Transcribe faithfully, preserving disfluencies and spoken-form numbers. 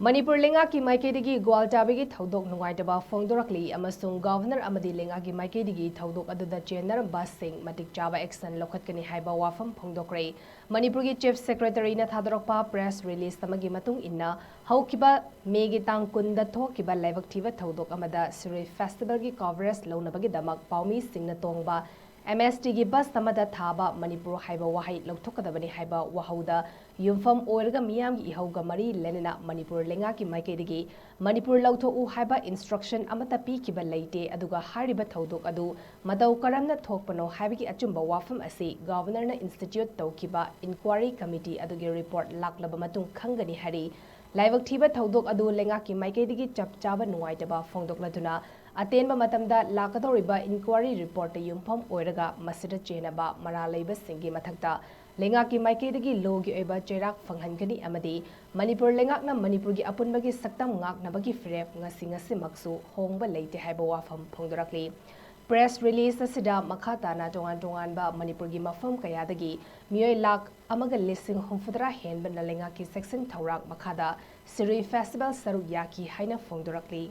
ꯃꯅꯤꯄꯨꯔ ꯂꯩꯉꯥꯛꯀꯤ ꯃꯥꯏꯀꯩꯗꯒꯤ ꯒ꯭ꯋꯥꯜ ꯆꯥꯕꯒꯤ ꯊꯧꯗꯣꯛ ꯅꯨꯡꯉꯥꯏꯇꯕ ꯐꯣꯡꯗꯣꯔꯛꯂꯤ ꯑꯃꯁꯨꯡ ꯒꯚꯔꯅꯔ ꯑꯃꯗꯤ ꯂꯩꯉꯥꯛꯀꯤ ꯃꯥꯏꯀꯩꯗꯒꯤ ꯊꯧꯗꯣꯛ ꯑꯗꯨꯗ ꯆꯦꯟꯅꯔꯝꯕꯁꯤꯡ ꯃꯇꯤꯛ ꯆꯥꯕ action ꯂꯧꯈꯠꯀꯅꯤ ꯍꯥꯏꯕ ꯋꯥꯐꯝ ꯐꯣꯡꯗꯣꯛꯈ꯭ꯔꯦ꯫ ꯃꯅꯤꯄꯨꯔꯒꯤ Chief Secretaryꯅ ꯊꯥꯗꯣꯔꯛꯄ press release ꯑꯃꯒꯤ ꯃꯇꯨꯡ ꯏꯟꯅ, ꯍꯧꯈꯤꯕ Mayꯒꯤ ꯇꯥꯡ ꯀꯨꯟꯗ ꯊꯣꯛꯈꯤꯕ ꯂꯥꯏꯕꯛ ꯊꯤꯕ ꯊꯧꯗꯣꯛ ꯑꯃꯗ ꯁꯤꯔꯣꯏ Festivalꯒꯤ coverage ꯂꯧꯅꯕꯒꯤꯗꯃꯛ ꯄꯥꯎꯃꯤꯁꯤꯡꯅ ꯇꯣꯡꯕ MSTꯒꯤ bus ꯑꯃꯗ ꯊꯥꯕ "ꯃꯅꯤꯄꯨꯔ" ꯍꯥꯏꯕ ꯋꯥꯍꯩ ꯂꯧꯊꯣꯛꯀꯗꯕꯅꯤ ꯍꯥꯏꯕ ꯋꯥꯍꯧꯗ ꯌꯨꯝꯐꯝ ꯑꯣꯏꯔꯒ ꯃꯤꯌꯥꯝꯒꯤ ꯏꯍꯧꯒ ꯃꯔꯤ ꯂꯩꯅꯅ ꯃꯅꯤꯄꯨꯔ ꯂꯩꯉꯥꯛꯀꯤ ꯃꯥꯏꯀꯩꯗꯒꯤ "ꯃꯅꯤꯄꯨꯔ ꯂꯧꯊꯣꯛꯎ" ꯍꯥꯏꯕ instruction ꯑꯃꯠꯇ ꯄꯤꯈꯤꯕ ꯂꯩꯇꯦ꯫ ꯑꯗꯨꯒ ꯍꯥꯏꯔꯤꯕ ꯊꯧꯗꯣꯛ ꯑꯗꯨ ꯃꯇꯧ ꯀꯔꯝꯅ ꯊꯣꯛꯄꯅꯣ ꯍꯥꯏꯕꯒꯤ ꯑꯆꯨꯝꯕ ꯋꯥꯐꯝ ꯑꯁꯤ ꯒꯚꯔꯅꯔꯅ institute ꯇꯧꯈꯤꯕ inquiry committee ꯑꯗꯨꯒꯤ report ꯂꯥꯛꯂꯕ ꯃꯇꯨꯡ ꯈꯪꯒꯅꯤ ꯍꯥꯏꯔꯤ꯫ ꯂꯥꯏꯕꯛ ꯊꯤꯕ ꯊꯧꯗꯣꯛ ꯑꯗꯨ ꯂꯩꯉꯥꯛꯀꯤ ꯃꯥꯏꯀꯩꯗꯒꯤ ꯆꯞ ꯆꯥꯕ ꯅꯨꯡꯉꯥꯏꯇꯕ ꯐꯣꯡꯗꯣꯛꯂꯗꯨꯅ, ꯑꯇꯦꯟꯕ ꯃꯇꯝꯗ ꯂꯥꯛꯀꯗꯧꯔꯤꯕ inquiry reportꯇ ꯌꯨꯝꯐꯝ ꯑꯣꯏꯔꯒ ꯃꯁꯤꯗ ꯆꯦꯟꯅꯕ ꯃꯔꯥꯜ ꯂꯩꯕꯁꯤꯡꯒꯤ ꯃꯊꯛꯇ ꯂꯩꯉꯥꯛꯀꯤ ꯃꯥꯏꯀꯩꯗꯒꯤ lawꯒꯤ ꯑꯣꯏꯕ ꯆꯩꯔꯥꯛ ꯐꯪꯍꯟꯒꯅꯤ ꯑꯃꯗꯤ ꯃꯅꯤꯄꯨꯔ ꯂꯩꯉꯥꯛꯅ ꯃꯅꯤꯄꯨꯔꯒꯤ ꯑꯄꯨꯟꯕꯒꯤ ꯁꯛꯇꯝ ꯉꯥꯛꯅꯕꯒꯤ ꯐꯤꯔꯦꯞ ꯉꯁꯤ ꯉꯁꯤꯃꯛꯁꯨ ꯍꯣꯡꯕ ꯂꯩꯇꯦ ꯍꯥꯏꯕ ꯋꯥꯐꯝ ꯐꯣꯡꯗꯣꯔꯛꯂꯤ꯫ Press release ꯑꯁꯤꯗ ꯃꯈꯥ ꯇꯥꯅ ꯇꯣꯉꯥꯟ ꯇꯣꯉꯥꯟꯕ ꯃꯅꯤꯄꯨꯔꯒꯤ ꯃꯐꯝ ꯀꯌꯥꯗꯒꯤ ꯃꯤꯑꯣꯏ ꯂꯥꯈ ꯑꯃꯒ ꯂꯤꯁꯤꯡ ꯍꯨꯝꯐꯨꯇꯔꯥ ꯍꯦꯟꯕꯅ ꯂꯩꯉꯥꯛꯀꯤ ꯆꯦꯛꯁꯤꯟ ꯊꯧꯔꯥꯡ ꯃꯈꯥꯗ ꯁꯤꯔꯨꯏ Festival ꯁꯔꯨꯛ ꯌꯥꯈꯤ ꯍꯥꯏꯅ ꯐꯣꯡꯗꯣꯔꯛꯂꯤ꯫